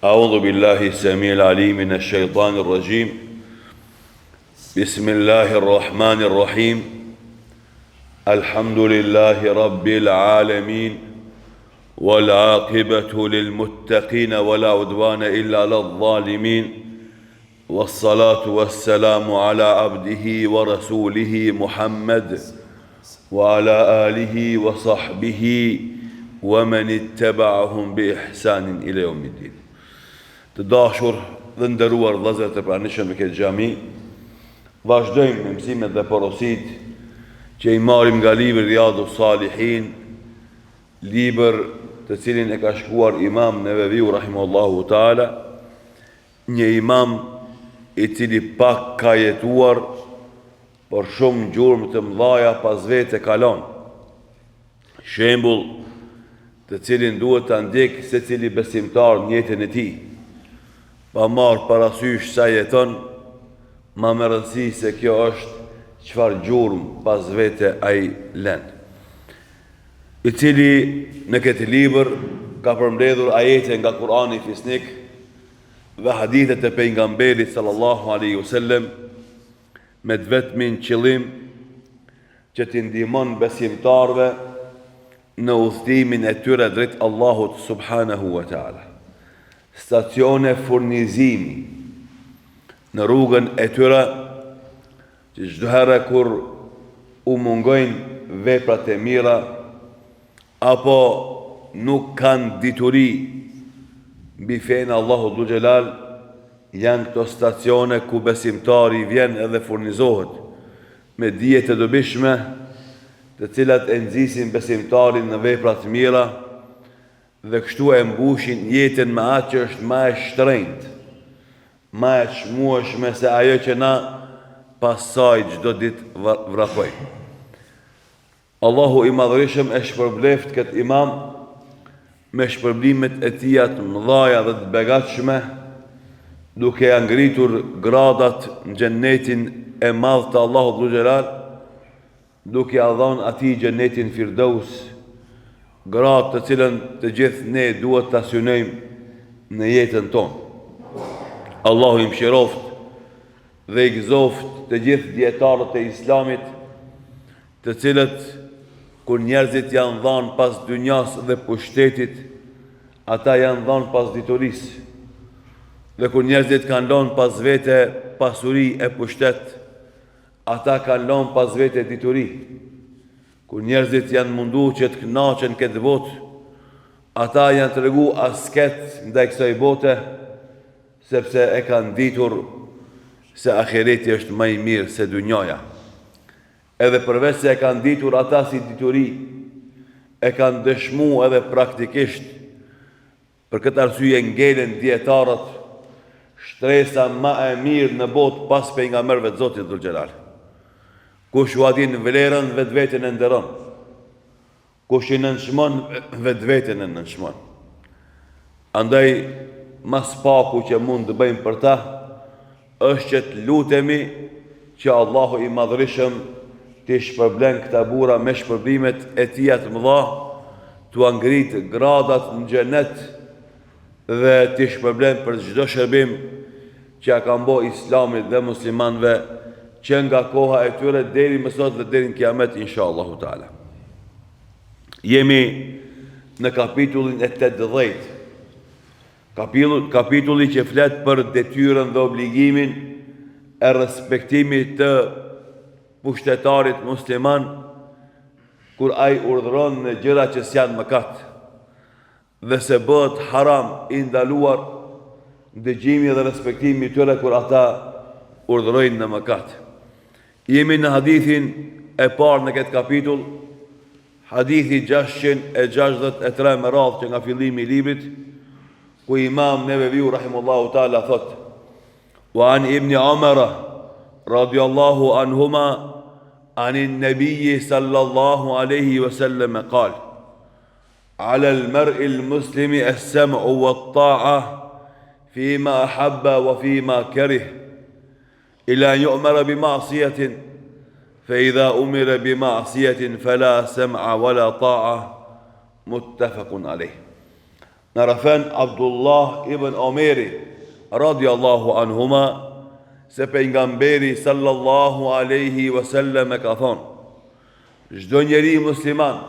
أعوذ بالله السميع العليم من الشيطان الرجيم بسم الله الرحمن الرحيم الحمد لله رب العالمين والعاقبة للمتقين ولا عدوان إلا على الظالمين والصلاة والسلام على عبده ورسوله محمد وعلى آله وصحبه ومن اتبعهم بإحسان إلى يوم الدين Të dashur dhe nderuar vëllezër të pranishëm në këtë xhami, vazhdojmë me mësimet dhe porositë që i marrim nga libri Riyadu Salihin, libër të cilin e ka shkruar Imam Neveviu rahimahullahu taala, Një imam i cili pak ka jetuar, por shumë gjurmë të mëdhaja pas vete ka lënë. Shembull të cilin duhet ta ndjekë secili besimtar në jetën e tij, pa marrë parasysh sa jeton, ma me rëndësi se kjo është çfarë gjurmë pas vete ai len. I cili në këtë libër ka përmbledhur ajete nga Kurani fisnik, dhe hadithet e Pejgamberit sallallahu alaihi wasallam me të vetmin qëllim që t'i ndihmon besimtarëve në udhëtimin e tyre drejt Allahut subhanahu wa taala. Stacione furnizimi në rrugën e tyre që çdo herë kur u mungojnë veprat e mira apo nuk kanë dituri mbi fenë e Allahut dhul xhelal, janë këto stacione ku besimtari vjen edhe furnizohet me dije të dobishme, të cilat e nxisin besimtarin në vepra të mira dhe kështu e mbushin jetën me atë që është ma e shtrenjtë, ma e çmueshme se ajo që na pas saj çdo ditë vrapojmë. Allahu i Madhërishëm e shpërbleftë këtë imam me shpërblimet e tija të mëdhaja dhe të begatshme, duke ia ngritur gradat në xhennetin e madh të Allahut dhul xhelal, duke ia dhënë atij xhennetin Firdaus, gradë të cilën të gjithë ne duhet ta synojmë në jetën tonë. Allahu i mëshiroftë dhe i gëzoftë të gjithë dijetarët e Islamit, të cilët kur njerëzit janë dhanë pas dynjas dhe pushtetit, ata janë dhanë pas diturisë. Dhe kur njerëzit kanë lënë pas vete pasuri e pushtet, ata kanë lënë pas vete dituri. Kur njerëzit janë mundu që të kënaqen këtë botë, ata janë tregu asket ndaj kësaj bote, sepse e kanë ditur se ahireti është ma i mirë se dynjaja. Edhe përveç se e kanë ditur ata si dituri, e kanë dëshmu edhe praktikisht. Për këtë arsye ngelen dijetarët shtresa ma e mirë në botë pas pejgamberëve të Zotit Dhul Xhelal. Kush ua din vlerën vetveten e nderon. Kush i nënçmon vetveten e nënçmon. Andaj ma s'paku që mund të bëjmë për ta është që të lutemi që Allahu i Madhërishëm t'i shpërblen këta burra me shpërblimet e tija të mëdha, t'ua ngrit gradat në xhenet dhe t'i shpërblen për çdo shërbim që ia kanë bo Islamit dhe muslimanëve që nga koha e tyre deri më sot dhe deri në Kiamet inshallahu taala. Jemi në kapitullin e 80. Kapitull, kapitulli që flet për detyrën dhe obligimin e respektimit të pushtetarit musliman kur ai urdhëron në gjëra që s'janë mëkat. dhe se bëhet haram i ndaluar dëgjimi dhe respektimi i tyre kur ata urdhërojnë në mëkat. Jemi në hadithin e parë në këtë kapitull, hadithi 663 me radhë që nga fillimi i librit, ku Imam Neveviu rahimullahu taala thotë: "Wa an ibn Umar radiyallahu anhuma anin nabiyyi sallallahu alaihi wasallam qala على المرء المسلم السمع والطاعة فيما أحب وفيما كره إلى أن يؤمر بمعصية فإذا أمر بمعصية فلا سمع ولا طاعة متفق عليه. Na rrëfen Abdullah ibn Omeri, radiallahu anhuma, se pejgamberi sallallahu aleyhi vësallem e ka thonë, çdo njeri musliman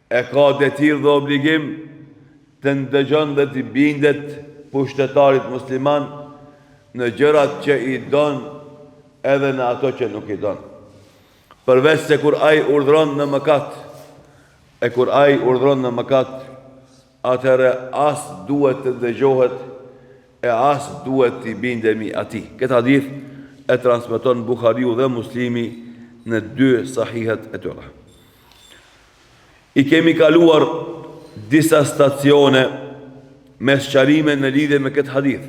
e ka detyrë dhe obligim të ndëgjon dhe t'i bindet pushtetarit musliman në gjërat që i don edhe në ato që nuk i don. Përveç se kur ai urdhëron në mëkat, e kur ai urdhëron në mëkat, atëherë as duhet të dëgjohet e as duhet t'i bindemi atij. Këtë hadith e transmeton Buhariu dhe Muslimi në dy sahihet e tyre. I kemi kaluar disa stacione me sqarime në lidhje me këtë hadith.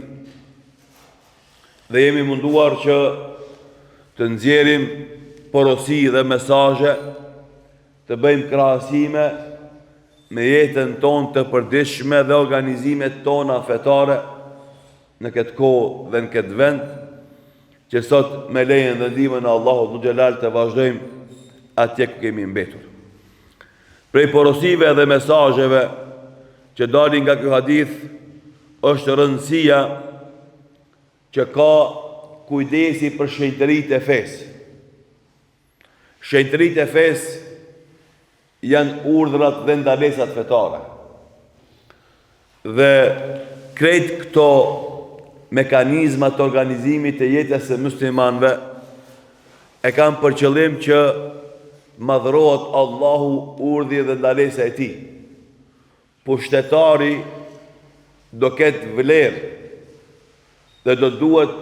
Dhe jemi munduar që të nxjerrim porosi dhe mesazhe, të bëjmë krahasime me jetën tonë të përditshme dhe organizimet tona fetare në këtë kohë dhe në këtë vend, që sot me lejen dhe ndihmën e Allahut dhul xhelal të vazhdojmë atje ku kemi mbetur. Prej porosive dhe mesazheve që dalin nga ky hadith është rëndësia që ka kujdesi për shenjtëritë e fesë. Shenjtëritë e fesë janë urdhrat dhe ndalesat fetare. Dhe krejt këto mekanizma të organizimit të jetës së muslimanëve e kanë për qëllim që madhërohet Allahu urdhri dhe ndalesa e tij. Pushtetari do ketë vlerë dhe do duhet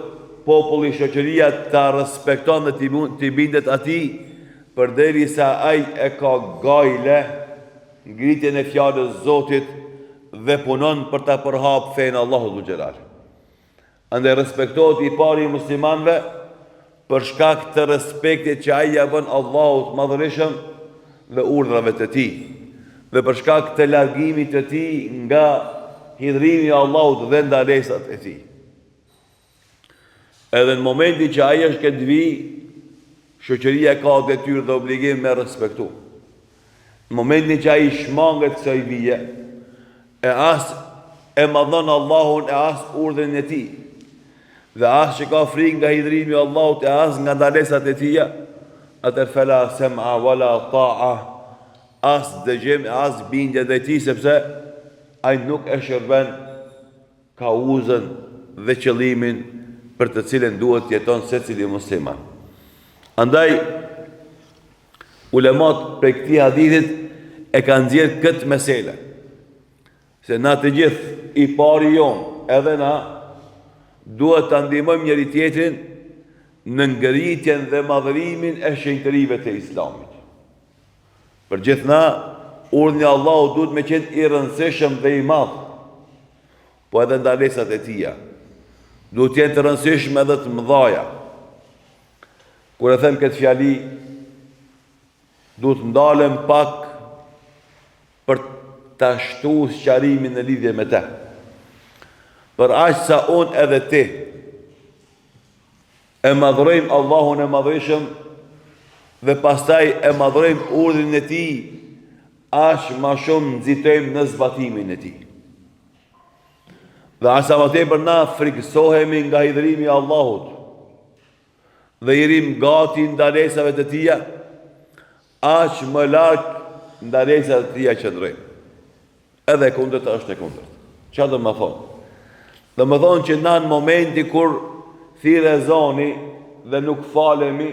populli shoqëria ta respekton dhe t'i bindet atij përderisa ai e ka gajle ngritjen e fjalës Zotit dhe punon për ta përhapë fenë e Allahut dhul xhelal. Andaj respektohet i pari i muslimanëve për shkak të respektit që ai ia bën Allahut të Madhërishëm dhe urdhrave të Tij, dhe për shkak të largimit të tij nga hidhërimi i Allahut dhe ndalesat e Tij. Edhe në momentin që ai është këtë vijë, shoqëria ka detyrë dhe obligim me respektu. Në momentin që ai shmanget kësaj vije, e as e madhnon Allahun e as urdhrin e tij, dhe as që ka frikë nga hidhërimi i Allahut e as nga ndalesat e tija, atëherë fela sem'a wala ta'a, as dëgjim e as bindje ndaj tij, sepse ai nuk e shërben kauzën dhe qëllimin për të cilin duhet të jeton secili musliman. Andaj, ulemat prej këtij hadithit e kanë nxjerrë këtë mesele. Se na të gjithë, i pari jonë, edhe na, duhet ta ndihmojmë njëri tjetrin në ngritjen dhe madhërimin e shenjtërive të islamit. Për gjithë na, urdhni i Allahut duhet me qenë i rëndësishëm dhe i madh, po edhe ndalesat e tija. Duhet të jenë të rëndësishme dhe të mëdhaja. Kur e them këtë fjali, duhet ndalem pak për ta shtu sqarimin në lidhje me te. Për aq sa unë edhe ti e madhërojmë Allahun e madhërishëm dhe pastaj e madhërojmë urdhrin e tij, aq ma shumë nxitojmë në zbatimin e tij. Dhe aq sa ma tepër na frikësohemi nga hidhërimi i Allahut dhe i rrimë gati ndalesave të tija, aq më larg ndalesave të tija qëndrojmë. Edhe e kundërta është e kundërt. Çka do me thonë? Do me thonë që na në momenti kur thirr ezani dhe nuk falemi,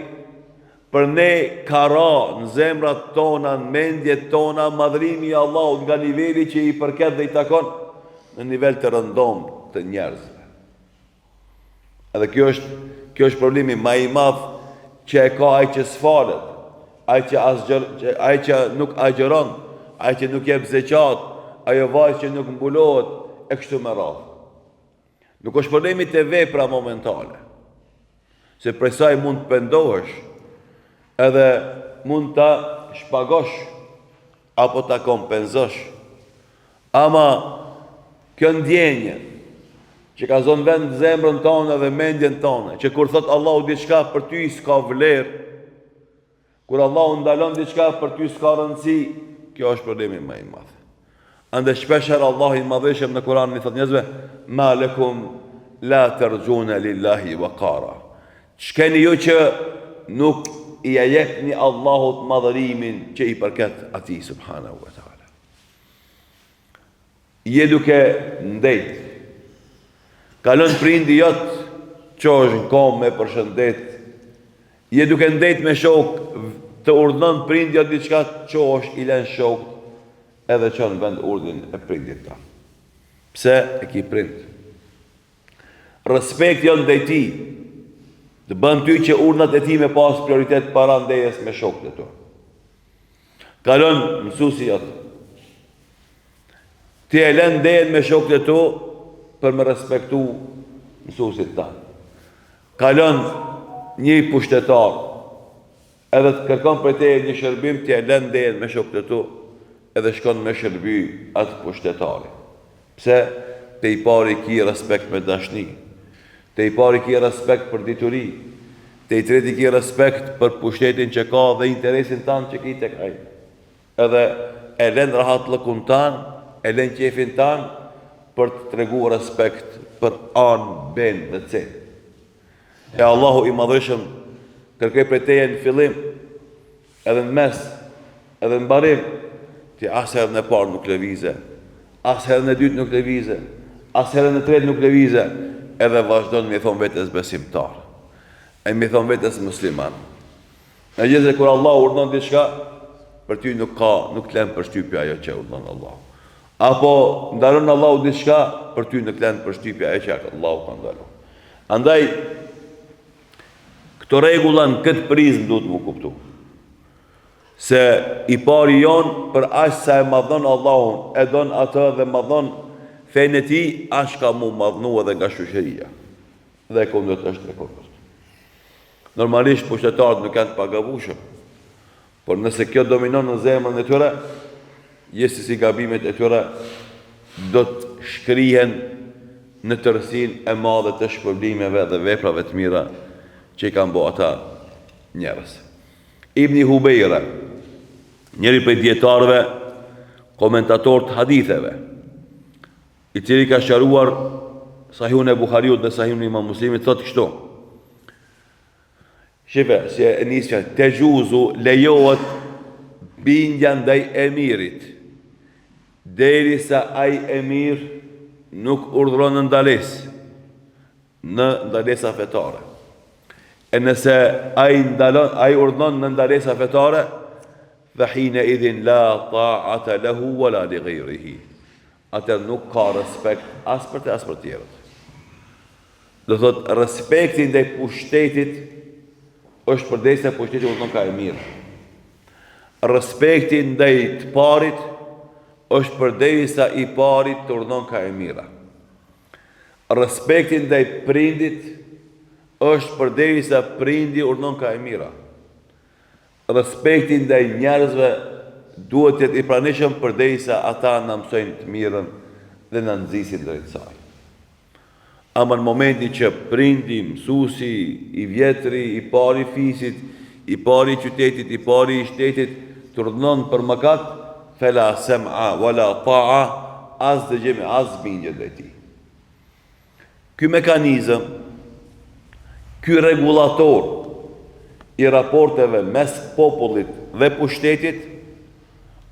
për ne ka ra në zemrat tona, në mendjet tona, madhërimi i Allahut nga niveli që i përket dhe i takon, në nivel të rëndomtë të njerëzve. Edhe kjo është, kjo është problemi ma i madh që e ka ai që s'falet, ai që asgjër, që, ai që nuk agjëron, ai që nuk jep zeqat, ajo vajzë që nuk mbulohet e kështu me radhë. Nuk është problemi te vepra momentale. Se prej saj mund të pendohesh, edhe mund ta shpagosh apo ta kompenzosh. Ama kjo ndjenjë që ka zonë vend në zemrën tonë dhe mendjen tonë, që kur thot Allahu diçka për ty s'ka vlerë, kur Allahu ndalon diçka për ty s'ka rëndësi, kjo është problemi më i madh. Andaj shpeshherë Allahu i Madhërishëm në Kur'an i thotë njerëzve, "Ma lekum la terxhune lillahi waqara." Ç'keni ju që nuk ia jepni Allahut madhërimin që i përket atij subhanahu wa taala. Je duke ndejt. Kalon prindi jot, çohesh në komë me përshëndet. Je duke ndejt me shokë, të urdhnon prindi jot diçka, çohesh i len shokët edhe çon në vend urdhrin e prindit tand. Pse e ki prind? Respekti jot ndaj tij të bën ty që urdhnat e tij me pas prioritet para ndejës me shokët e tu. Kalon mësuesi jot. Ti e lën ndejën me shokët e tu për me respektu mësuesit tand. Kalon një pushtetar edhe të kërkon prej teje një shërbim, ti e lën ndejën me shokët e tu edhe shkon me shërby atë pushtetarin. Pse? Te i pari ki respekt me dashni. Te i pari ki respekt për dituri. Te i treti ki respekt për pushtetin që ka dhe interesin tand që ki tek ai. Edhe e len rahatllëkun tand, e len qefin tand për të tregu respekt për A-në, B-në dhe C-në. E Allahu i Madhërishëm kërkoi prej teje në fillim, edhe në mes, edhe në mbarim, ti as herën e parë nuk lëvize, as herën e dytë nuk lëvize, as herën e tretë nuk lëvize, edhe vazhdon me i thonë vetes besimtar, e me i thonë vetes musliman. Megjithëse kur Allahu urdhënon diçka, për ty nuk ka, nuk të lën përshtypje ajo që urdhënon Allahu. Apo ndalon Allahu diçka, për ty nuk të lën përshtypje ajo që Allahu ka ndalu. Andaj këto rregulla në këtë prizmë duhet m'u kuptu. Se i pari jonë për aq sa e madhnon Allahun, e don atë dhe madhnon fenë e tij, aq ka m'u madhnu edhe nga shoqëria. Dhe e kundërt është e kundërt. Normalisht pushtetarët nuk janë të pagabueshëm, por nëse kjo dominon në zemrën e tyre, gjithsesi gabimet e tyre do të shkrihen në tërësinë e madhe të shpërblimeve dhe veprave të mira që i kanë bo ata njerëz. Ibni Hubejre, njëri prej dijetarëve komentator të haditheve, i cili ka sqaruar Sahihun e Buhariut dhe Sahihun e Imam Muslimit, thotë kështu. Shife, si e nisja, texhuzu lejohet bindja ndaj emirit, derisa ai emir nuk urdhëron në ndalesë, në ndalesa fetare. E nëse ai ndalon, ai urdhëron në ndalesa fetare, fa hine idhin la ta'ata lehu wala li gajrihi. Atëherë nuk ka respekt as për të as për tjerët. Do thotë respekti ndaj pushtetit është përderisa pushteti urdhëron ka e mirë. Respekti ndaj të parit është përderisa i pari të urdhëron ka e mira. Respekti ndaj prindit është përderisa prindi urdhëron ka e mira. Respekti ndaj njerëzve duhet të jetë i pranishëm përderisa ata na mësojnë të mirën dhe na nxisin drejt saj. Ama në momentin që prindi, mësuesi, i vjetri, i pari i fisit, i pari i qytetit, i pari i shtetit të urdhënon për mëkat, fela sem'a wala ta'a, as dëgjim e as bindje ndaj tij. Ky mekanizëm, ky rregullator i raporteve mes popullit dhe pushtetit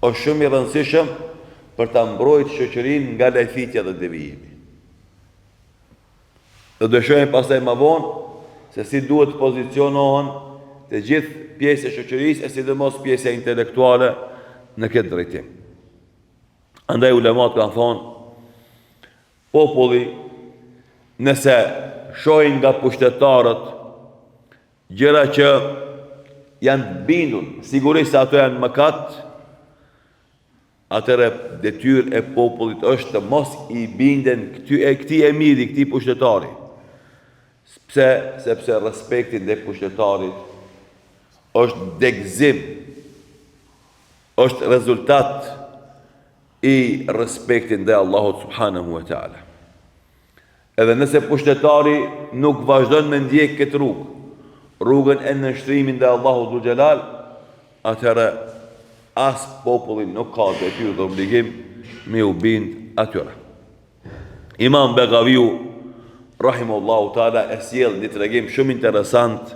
është shumë i rëndësishëm për ta mbrojtë shoqërinë nga lajthitja dhe devijimi. Dhe do shohim pastaj më vonë se si duhet të pozicionohen të gjithë pjesë e shoqërisë e sidomos pjesa intelektuale në këtë drejtim. Andaj ulemat kanë thonë Populli, nëse shohin nga pushtetarët gjëra që janë të bindur, sigurisht se ato janë mëkat, atëherë detyrë e popullit është të mos i binden këty e këtij emiri, këtij pushtetari. Pse? Sepse respekti ndaj pushtetarit është degëzim, është rezultat i respektit ndaj Allahut subhanahu wa taala. Edhe nëse pushtetari nuk vazhdon me ndjek këtë rrugë, rrugën e nënshtrimit ndaj Allahut dhul xhelal, atëherë as populli nuk ka detyrë dhe obligim. me u bind atyre. Imam Begaviu, Rahimullahu Teala, e sjell një tregim shumë interesant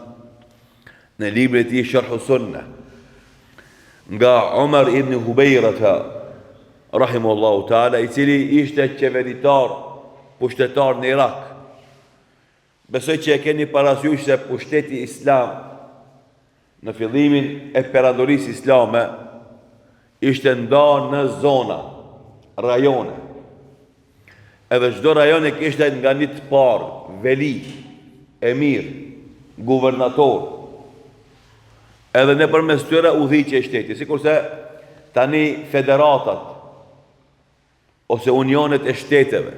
në librin e tij Sherhu Sunne, nga Omer ibn Hubejrata, Rahimullahu Teala, i cili ishte qeveritar, pushtetar në Irak. Besoj që e keni parasysh se pushteti islam në fillimin e perandorisë islame ishte nda në zona, rajone. Edhe çdo rajon e kishte nga një të parë, veli, emir, guvernator. Edhe nëpërmes tyre udhëhiqej shteti, sikurse tani federatat ose unionet e shteteve.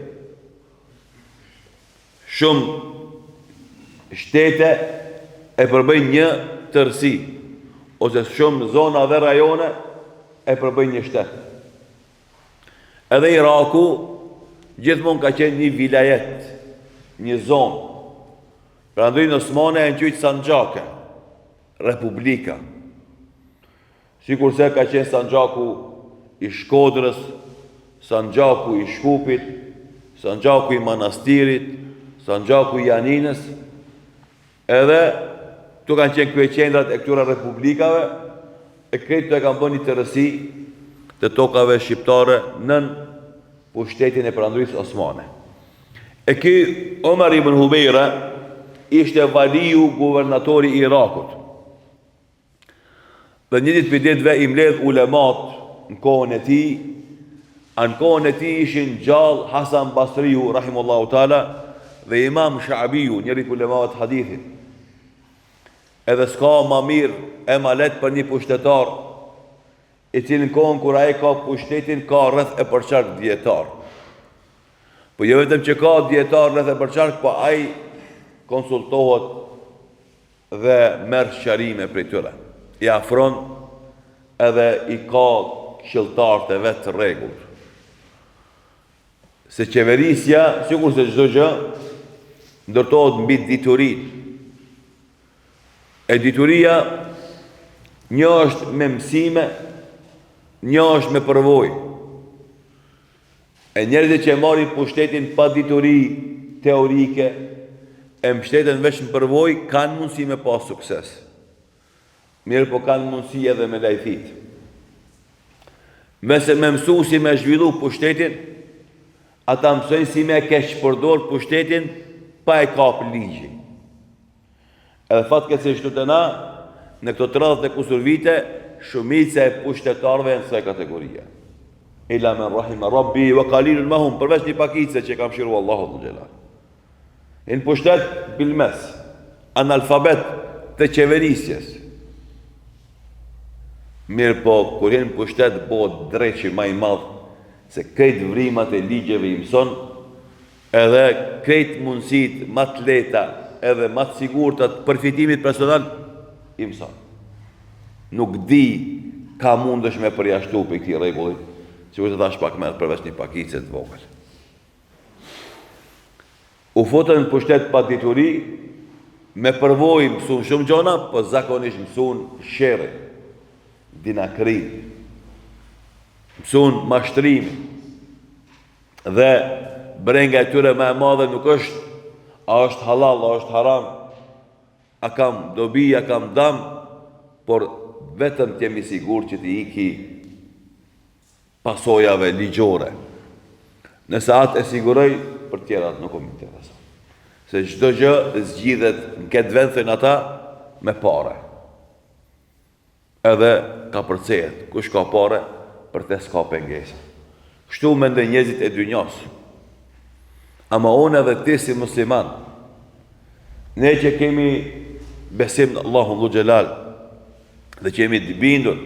Shumë shtete e përbëjnë një tërësi, ose shumë zona dhe rajone e përbëjnë një shtet. Edhe Iraku gjithmonë ka qenë një vilajet, një zonë. Perandorinë Osmane e kanë qujtë Sanxhake, Republika. Sikurse ka qenë Sanxhaku i Shkodrës, Sanxhaku i Shkupit, Sanxhaku i Manastirit, Sanxhaku i Janinës, edhe këto kanë qenë kryeqendrat e këtyre republikave, e krejt këto e kanë bërë një tërësi të tokave shqiptare nën pushtetin e Perandorisë Osmane. E ky Omer ibn Hubejra ishte valiu guvernatori i Irakut. Dhe një ditë prej ditëve i mbledh ulemat në kohën e tij, a në kohën e tij ishin gjallë Hasan Basriu rahimullahu taala dhe Imam Sha'biu, njëri prej ulemave të hadithit. Edhe s'ka ma mirë e ma lehtë për një pushtetar, i cili në kohën kur ai ka pushtetin ka rreth e përqark dijetarë. Po jo vetëm që ka dijetarë rreth e përqark, po ai konsultohet dhe merr sqarime prej tyre, i afron edhe i ka këshilltarët e vet të rregullt. Se qeverisja, sikurse çdo gjë, ndërtohet mbi diturinë. E dituria një është me mësime, një është me përvojë. E njerëzit që e marrin pushtetin pa dituri teorike, e mbështeten veç në përvojë, kanë mundësi me pas sukses. Mirëpo kanë mundësi edhe me lajthit. Nëse me mësu si me zhvillu pushtetin, ata mësojnë si me keqpërdor pushtetin pa e kap ligji. Edhe fatkeqësisht këtu te na, në këto 30 e kusur vite, shumica e pushtetarëve janë kësaj kategorie. Illa men rahima rabbi wa qalilun ma hum, përveç një pakice që e ka mshiru Allahu dhul xhelal. Në pushtet bilmes, analfabet të qeverisjes. Mirëpo, kur hin në pushtet bohet dreqi ma i madh se krejt vrimat e ligjeve i mëson, Edhe krejt mundësitë ma të lehta edhe ma të sigurta të përfitimit personal i mëson. Nuk di ka mundesh me përjashtu prej këtij rregulli, sikurse thash pak më herët përveç një pakice të vogël. U futën në pushtet pa dituri, me përvojë mësun shumë gjona, po zakonisht mësun sherrin, dinakërinë, mësun mashtrimin, Dhe brenga e tyre më e madhe nuk është a është halal, a është haram, a kam dobi, a kam dam, por vetëm të jem i sigurt që t'i iki pasojave ligjore. Nëse atë e siguroj, për tjerat nuk më intereson. Se çdo gjë zgjidhet në këtë vend, thojnë ata, me pare. Edhe kapërcehet, kush ka pare, për te s'ka pengesa. Kështu mendojnë njerëzit e dynjas. Ama unë edhe ti si musliman, ne që kemi besim në Allahun Dhul Xhelal, dhe që jemi të bindur,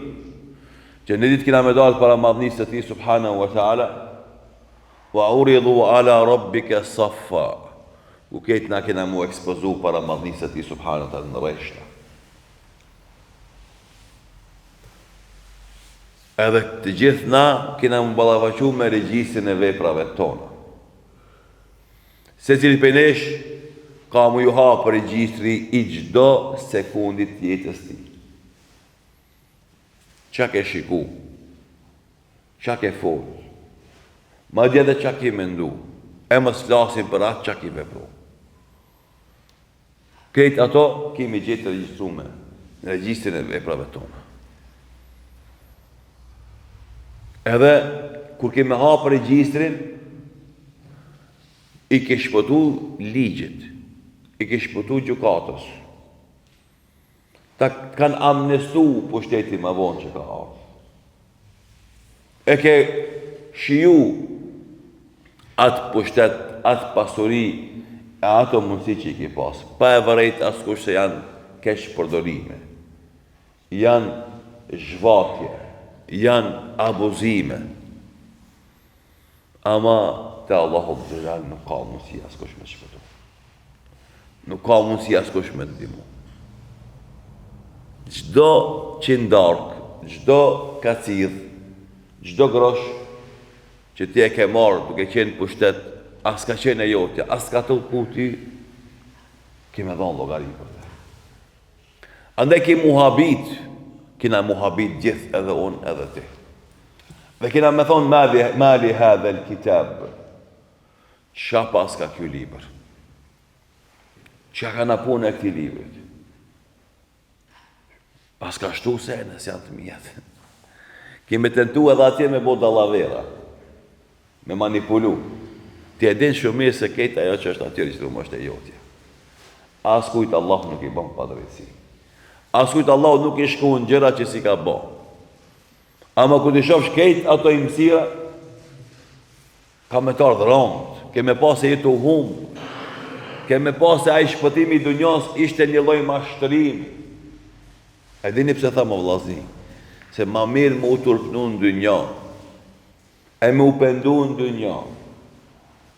që një ditë kina me dalë para madhnisë së tij subhanahu wa ta'ala, wa uridhu ala rabbike saffa, ku krejt na kena mu ekspozu para madhnisë së tij subhanahu wa ta'ala në rreshta. Edhe të gjithë na kena mu ballafaqu me regjistrin e veprave tona. Secili prej nesh ka mu ju hapë regjistri i çdo sekundit të jetës tij. Çka ke shiku? Çka ke fol? Madje edhe çka ki mendu, e mos flasim për atë çka ki vepru. Krejt ato ki me i gjetë të regjistrume në regjistrin e veprave tona. Edhe kur ke me hapë regjistrin, i ke shpëtu ligjit, i ke shpëtu gjykatës. Ta kanë amnestu pushteti ma vonë që ka ardhë. E ke shiju atë pushtet, atë pasuri e ato mundësi që i ke pas. Pa e vërejt askush se janë keqpërdorime, janë zhvatje, janë abuzime. Ama te Allahu Xhelal nuk ka mundësi askush me shpëtu. Nuk ka mundësi askush me të ndihmu. Çdo qindarkë, çdo kacidh, çdo grosh që ti e ke marrë duke qenë n'pushtet, as ka qenë e jotja, as ka taku ty, ke me dhonë llogari për te. Andaj ke m'u habit, kena m'u habit gjithë edhe unë edhe ti. Dhe kena me thonë, mali, mali hadhel kitab, Çka paska ky libër? Çka ka puna e këtij librit? Paska shtu sene, s'janë të mijat. Kemi tentu edhe atje me bo dallavera, me manipulu. Ti e din shumë mirë se krejt ajo që është aty regjistrume është e jotja. Askujt Allahu nuk i bon padrejtësi. Askujt Allahu nuk i shkruan gjëra që s'i ka bo. Ama kur t'i shofsh krejt ato imsira, Ka me t'ardhë rëndë, ke me pa se je tu humb, ke me pa se ai shpëtimi i dunjas ishte një lloj mashtrimi. E dini pse tham o vllazni, se ma mirë me u turpnu në dynja, e me u pendu në dynja,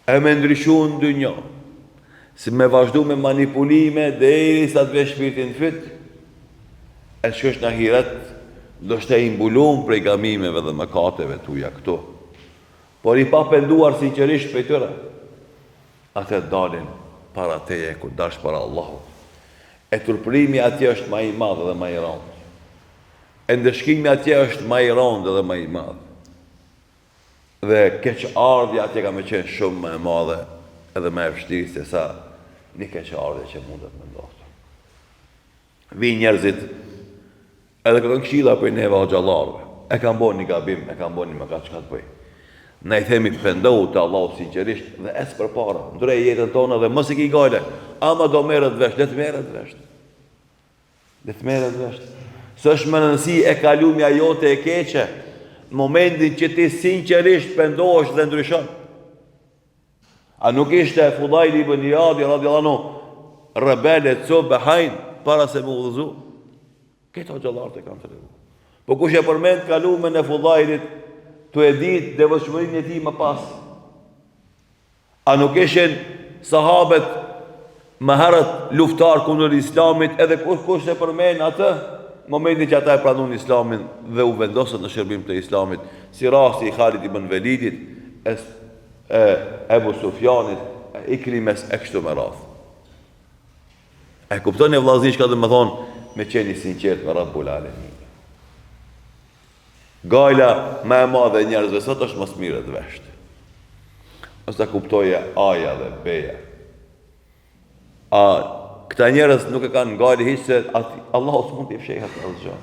e me ndryshu në dynja, se me vazhdu me manipulime derisa të vjen shpirti në fyt, e shkosh në ahiret, ndoshta i mbulum prej gabimeve dhe mëkateve tuja këtu. Por i papenduar sinqerisht prej tyre, atëherë dalin para teje kur dalsh para Allahut. E turpërimi atje është ma i madh dhe ma i rëndë. E ndëshkimi atje është ma i rëndë dhe ma i madh. Dhe keqardhja atje ka me qenë shumë më e madhe edhe më e vështirë se sa një keqardhje që mundet me ndodhë. Vijnë njerëzit edhe kërkojnë këshilla prej neve hoxhallarëve. E kam bo një gabim, e kam bo një mëkat, çka të bëj? Na i themi pendohu te Allahu sinqerisht dhe ec përpara, ndërroje jetën tonde dhe mos e ki gajle. Ama do merret vesh, le të merret vesh. Le të merret vesh. S'është me rëndësi e kalumja jote e keqe, në momentin që ti sinqerisht pendohesh dhe ndryshon. A nuk ishte Fudajl ibn Ijadi radiallahu anhu rebel e copë e hajn para se me u udhëzu? Këto hoxhallarët e kanë tregu. Po kush e përmend kalumen e Fudajlit, tu e ditë devotshmërinë e tij më pas. A nuk ishin sahabet më herët luftar kundër islamit edhe kush kush e përmend atë momentin që ata e pranuan islamin dhe u vendosën në shërbim të islamit, si rasti i Khalid ibn Velidit, e e Ebu Sufjanit, e Ikrimes e kështu me radhë. E kuptoni vllazni çka do me thonë me qenë i sinqert me Rabbul Alemin. Gajla më e madhe e njerëzve sot është mos merret vesh. Mos ta kuptojë A-ja dhe B-ja. A këta njerëz nuk e kanë gajle hiç se Allahu s'mund t'i fshehet asgjë.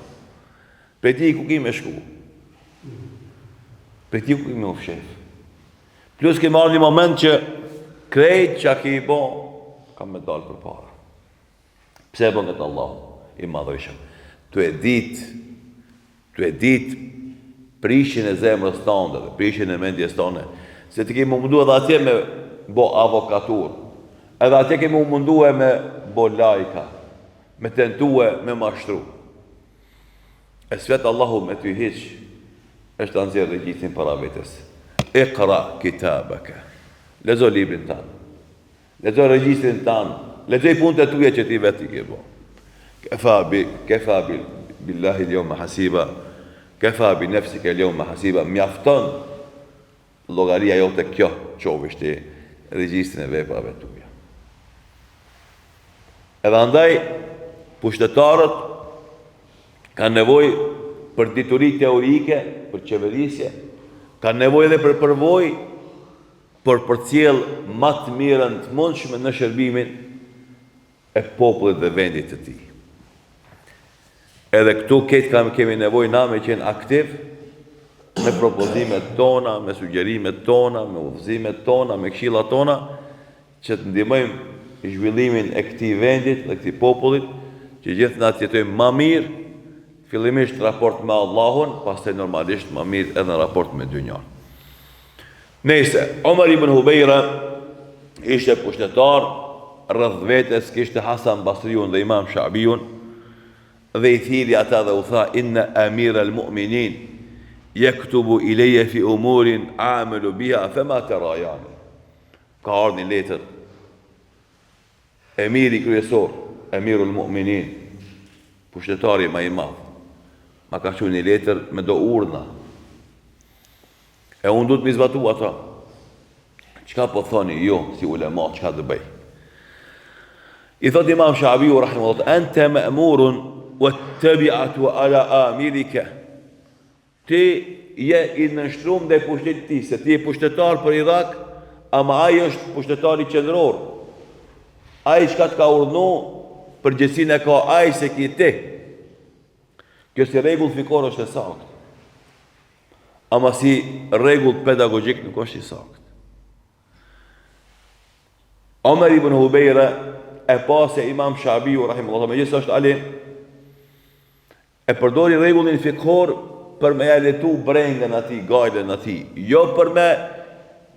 Prej tij ku ki me shku? Prej tij ku ki me u fshef? Plus ke me ardhë një moment që krejt çka ki bo, ka me dalë përpara. Pse e bën këtë Allahu i madhërishëm? Tu e dit, tu e dit prishjen e zemrës tande dhe prishjen e mendjes tande, se ti ke m'u mundu edhe atje me bo avokatur, edhe atje ke m'u mundu e me bo lajka, me tentue, me mashtru. E s'flet Allahu me ty hiç, është ta nxjerr regjistrin para vetes. Iqra kitabaka. Lexo librin tand. Lexo regjistrin tand. Lexoj punët e tuaja që ti vetë i ke bo. Kefa bi kefa bi billahi al-yawma hasiba. Kefa bi nafsika al-yawma hasiba. Mjafton Llogaria jote kjo t'shofish ti regjistrin e veprave tuaja. Edhe andaj pushtetarët kanë nevojë për dituri teorike, për qeverisje, kanë nevojë edhe për përvojë. për përcjell ma të mirën të mundshme në shërbimin e popullit dhe vendit të tij. Edhe këtu këtë kam kemi nevojë na me qenë aktiv me propozimet tona, me sugjerimet tona, me udhëzimet tona, me këshillat tona, që të ndihmojmë zhvillimin e këtij vendit dhe këtij popullit, që gjithë na të jetojmë ma mirë, fillimisht në raport me Allahun, pastaj normalisht ma mirë edhe në raport me dynjanë. Nejse, Omer ibn Hubejra ishte pushtetar, rreth vetes kishte Hasan Basriun dhe Imam Shabiun, dhe i thirri ata dhe u tha, inna amir al mu'minin, jektubu ileje fi umurin amelu biha, fema terajani. Ka ardhë një letër, emiri kryesor, emirul mu'minin, pushtetari ma i madh, ma ka çu një letër me do urdhna, E unë duhet m'i zbatu ato. Çka po thoni ju si ulema, çka të bëj? I thot imam Shabiu, rahimullah, ente me'murun, ve tebiatu ala amirike. Ti je i nënshtrum ndaj pushtetit tij, se ti je pushtetar për Irak, ama ai është pushtetari qendror. Ai çka të ka urdhnu, përgjegjësinë e ka ai s'e ki ti. Kjo si rregull fikhor është e saktë. Ama si rregull pedagogjik nuk është i saktë. Omer ibn Hubejre e pa se imam Shabiu, rahimullah, megjithëse është alim, e përdori rregullin fikhor për me ja lehtu brengën atij, gajlen atij, jo për me,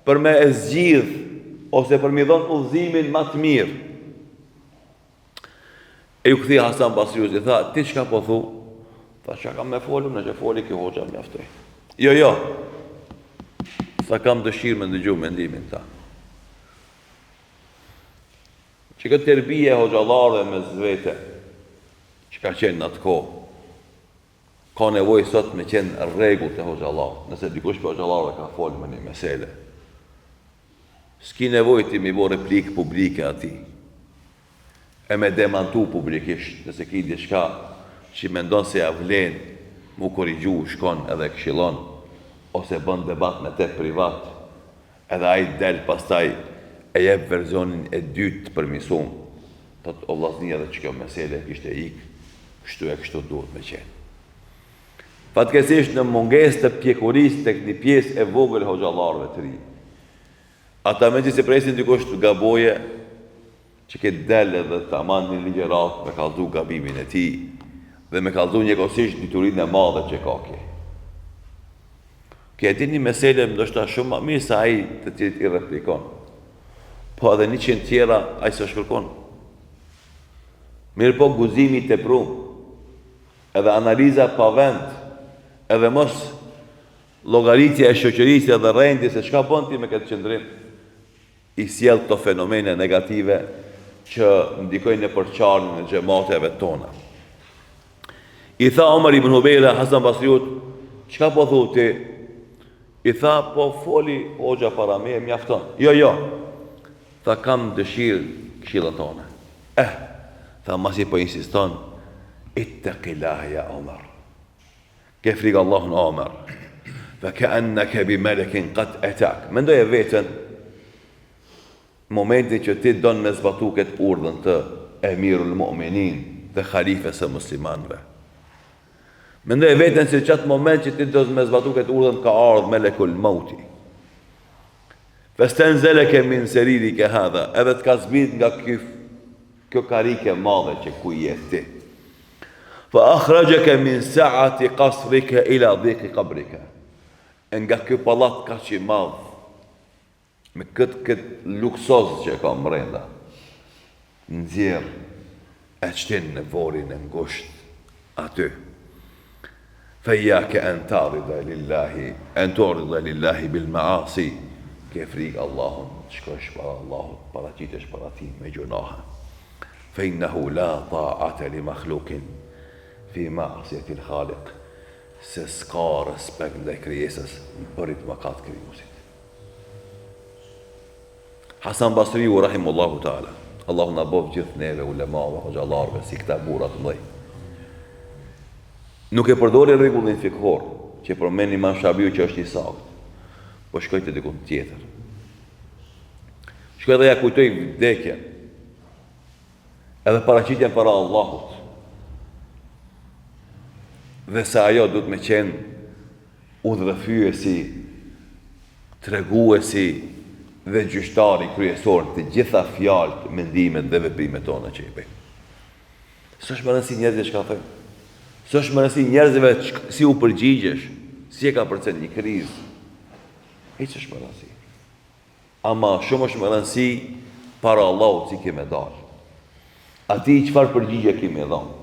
për me e zgjidh, ose për me i dhonë udhëzimin ma të mirë. E ju kthy Hasan Basriut i tha, ti çka po thu? Tha, çka kam me fol unë, që foli ky hoxha mjaftoi. Jo, jo. Tha, kam dëshirë me ndëgju mendimin tand. Që këtë terbije e hoxhallarëve mes vete, që ka qenë në atë kohë, ka nevojë sot me qenë rregull te hoxhallarët, nëse dikush prej hoxhallarëve ka folë me një mesele. S'ki nevojë ti me i bo replikë publike atij. E me demantu publikisht, nëse ki diçka që mendon se ja vlen m'u korrigju, shkon edhe e këshillon ose bën debat me te privat, edhe ai del pastaj e jep versionin e dytë të përmisum, thotë o vllazni edhe qikjo mesele kishte ik, kështu e kështu duhet me qenë. Fatkeqësisht në mungesë të pjekurisë tek një pjesë e vogël e hoxhallarëve të rinj. Ata mezi se presin dikush të gaboje, që ky del edhe ta man një ligjëratë me kallzu gabimin e tij dhe me kallzu njëkohësisht diturinë e madhe që ka ky. Ky e din një mesele ndoshta shumë ma mirë se ai të cilit i replikon. Po edhe 100 tjera ai s'është kërkon. Mirëpo guximi i teprum, Edhe analiza pa vend, edhe mos llogaritja e shoqërisë edhe rendit se çka bën ti me këtë qëndrim, i sjell këto fenomene negative që ndikojnë në përçarjen e xhemateve tona. I tha Omer ibn Hubejra Hasan Basriut, çka po thu ti? I tha, po foli hoxha para meje, mjafton. Jo, jo. Tha, kam dëshirë këshillën tone. Eh, tha, masi po insiston, ittekilah ja Omer. Ke frikë Allahun Omer. Fe keenneke bi melekin kad etak. Mendoje veten, momentin që ti don me zbatu këtë urdhën të emirul mu'minin dhe halifes së muslimanve. Mendoje veten se qatë moment që ti do me zbatu këtë urdhën ka ardhë melekul mauti. Festenzeleke min seririke hadha, edhe të ka zbrit nga ky, kjo karike e madhe që ku je ti. Fa akhraxheke min saati kasrike ila dhiki kabrike. E nga ky pallat kaq i madh, me këtë këtë luksoz që e ka mrenda, nxjerr e shtin në vorrin e ngushtë aty. Fe ijake en tarida lillahi, en turida lillahi bil maasi, ke frikë Allahun, të shkosh para Allahut, paraqitesh para tij me gjunahe. Fe innehu la ta'ate li makhlukin fi ma'sijetil khaliq, se s'ka respekt ndaj krijesës në bërit mëkat krijuesit. Hasan Basriu rahimullahu taala, Allahu na bëftë gjithë neve ulemave, hoxhallarëve si këta burra të mëdhenj. Nuk e përdori rregullin fikhor që përmend Imam Shabiu që është i saktë, po shkoi te dikun tjetër. Shkoi dhe ja kujtoi vdekjen. Edhe paraqitjen para Allahut. Dhe se ajo duhet me qenë udhërrëfyesi, treguesi dhe gjyqtari kryesor të gjitha fjalët, mendimet dhe veprimet tona që i bëjmë. S'është me rëndësi njerëzve çka thonë. S'është me rëndësi njerëzve si u përgjigjesh, si e kapërcen një krizë. Hiç s'është me rëndësi. Ama shumë është me rëndësi para Allahut si ke me dalë. Atij çfarë përgjigje ke me dhonë.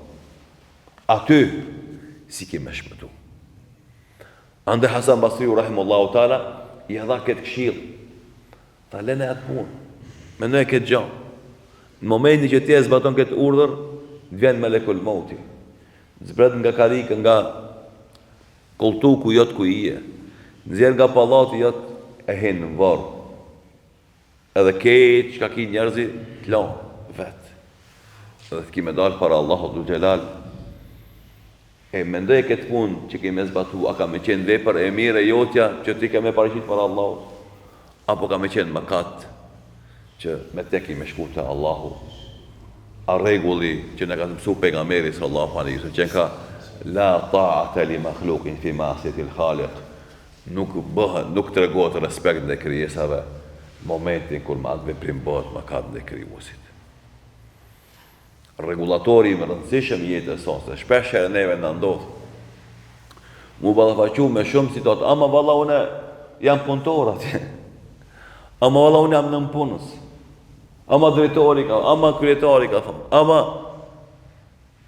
Aty si ke me shpëtu. Andaj Hasan Basriu rahimullahu taala ia dha këtë këshillë. Tha lene atë punë. Mendoje këtë gjë. Në momentin që ti e zbaton këtë urdhër, të vjen melekul mauti. Zbret nga karika, nga kolltuku jot ku je. Nxjerr nga pallati jot e hin në varr. Edhe krejt çka ki njerëzit të lanë vet. Edhe të ki me dalë para Allahut dhul xhelal. E mendoje këtë punë që ke me zbatu, a ka me qenë vepër e mirë e jotja që ti ke me paraqit para Allahut, apo ka me qenë mëkat që me te ki me shku te Allahu. A rregulli që na ka mësu pejgamberi sallallahu alaihi wasallam qenka la ta'ata li makhluqin fi ma'siyati al-khaliq. Nuk bëhet, nuk tregohet respekt ndaj krijesave në momentin kur me atë veprim bëhet mëkat ndaj krijuesit. Rregullatori më i rëndësishëm i jetës sonë, se shpesh herë neve na ndodh m'u ballafaqu me shumë situata, ama valla unë jam punëtor atje. Ama valla unë jam nëpunës. Ama drejtori ka, ama kryetari ka thonë, ama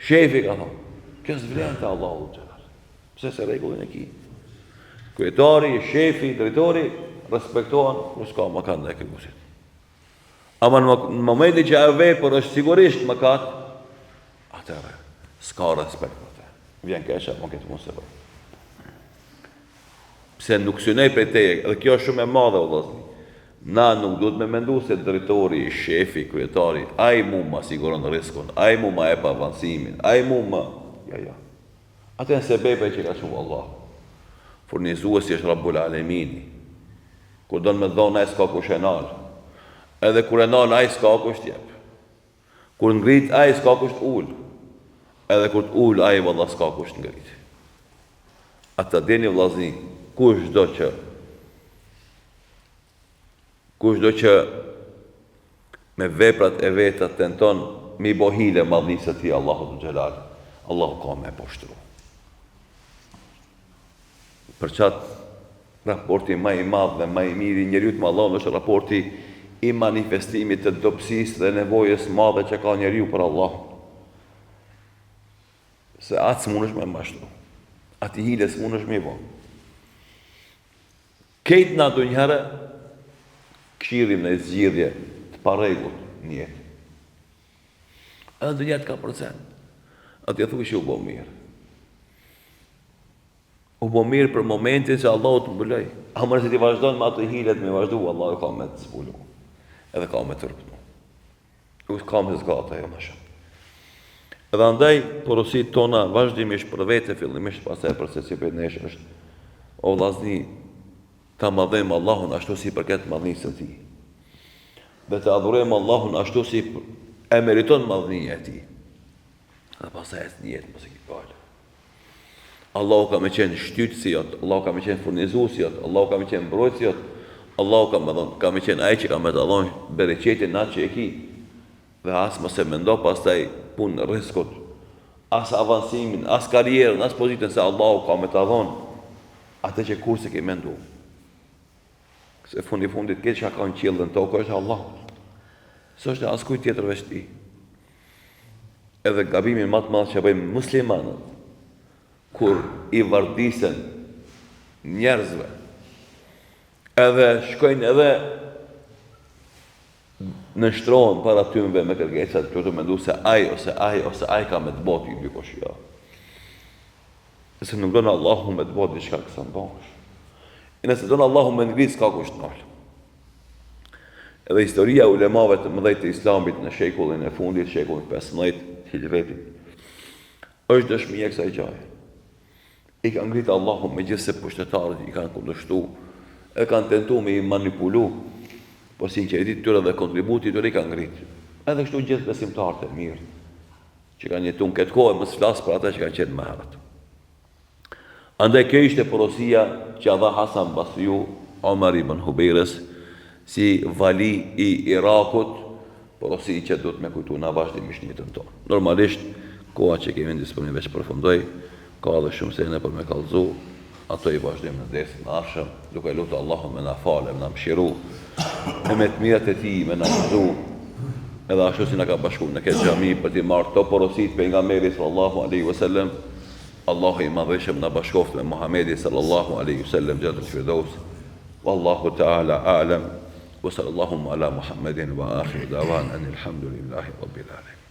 shefi ka thonë. Kjo s'vlen te Allahu xhelal. Pse se rregullin e ki? Kryetari, shefi, drejtori respektohen kur s'ka mëkat ndaj krijuesit. Ama në momentin që ajo vepër është sigurisht mëkat, atëherë s'ka respekt për të. Vjen keq apo këtë mos e bëj. Pse nuk synoj prej teje, dhe kjo është shumë e madhe o vëllazni. Na nuk duhet me mendu se drejtori, shefi, kryetari, ai mu ma siguron riskun, ai mu ma jep avansimin, ai mu ma... Jo, jo. Ato janë sebepe që ka çu Allahu. Furnizuesi është Rabbul Alemini. Kur don me dhonë ai s'ka kush e nal. Edhe kur e nal ai s'ka kush t'jep. Kur ngrit ai s'ka kush t'ul. Edhe kur t'ul ai valla s'ka kush t'ngrit. A ta dini vllazni, kushdo që kushdo që me veprat e veta tenton me i bo hile madhnisë së tij Allahut xhelal, Allahu ka me e poshtru. Për qatë raporti ma i madh dhe ma i mirë i njeriut me Allahun është raporti i manifestimit të dobësisë dhe nevojës madhe që ka njeriu për Allahun. Se atë s'munësh me mashtru. Atij hile s'munësh me i bo. Krejt na ndonjëherë kqyrim një zgjidhje të parregullt në jetë. Edhe ndonjëherë të kapërcen. Aty e thuj që u bo mirë. U bo mirë për momentin që Allahu të mbuloi. Ama nëse ti vazhdon me ato hilet me vazhdu, Allahu ka me të zbulu. Edhe ka me të rëpnu. U ka me zgatë ajo më shumë. Edhe andaj, porositë tona vazhdimisht për vete, fillimisht pastaj për secilin prej nesh është o vllazni ta madhojmë Allahun ashtu si i përket madhnisë së tij. Dhe të adhurojmë Allahun ashtu si e meriton madhnia e tij. Dhe pastaj ec në jetë mos e ki gajle. Allahu ka me qenë shtytësi jot, Allahu ka me qenë furnizuesi jot, Allahu ka me qenë mbrojtësi jot, Allahu ka me dhon, ka me qenë ai që ka me ta dhon bereqetin atë që e ki. Dhe as mos e mendo pastaj punën e rriskut, as avansimin, as karrierën, as pozitën se Allahu ka me ta dhon atë që kurrë s'e ke mendu. Se fundi fundit krejt çka ka në qiell dhe në tokë është e Allahut. S'është e askujt tjetër veç tij. Edhe gabimin ma të madh që bëjnë muslimanët kur i vardisen njerëzve edhe shkojnë edhe nënshtrohen para tynve me kërkesat që tu mendu se ai ose ai ose ai ka me të bo ty dikush jo. Nëse nuk don Allahu me të bo diçka s'ka bësh. E nëse don Allahu me ngrit s'ka kush të nal. Edhe historia e ulemave të mëdhenj të Islamit në shekullin e fundit, shekullin 15 hixhretit, është dëshmi e kësaj gjaje. I ka ngrit Allahu megjithëse pushtetarët i kanë kundërshtu, e kanë tentu me i manipulu. Po sinqeriteti i tyre dhe kontributi i tyre i ka ngrit. Edhe kështu gjithë besimtarët e mirë që kanë jetu në këtë kohë, mos flas për ata që kanë qenë më herët. Andaj kjo ishte porosia që ia dha Hasan Basriu Omer ibn Hubejrës si vali i Irakut, porosi që duhet me kujtu na vazhdimisht në jetën tonë. Normalisht, koha që kemi në disponim veç përfundoi, ka edhe shumë sene për me kallzu, ato i vazhdojmë në dersin e ardhshëm, duke lutë Allahun me na falë, me na mshiru, e me të mirat e tij me na gëzu, edhe ashtu si na ka bashku në këtë xhami për t'i marrë këto porosi të pejgamberit sallallahu alaihi wasallam, Allahu i madhërishëm na bashkoftë me Muhammedin sallallahu alaihi wasallam xhenetul firdaus. Wallahu ta'ala a'lam. Wa sallallahu ala Muhammedin wa akhiru da'wana anil hamdulillahi rabbil alamin.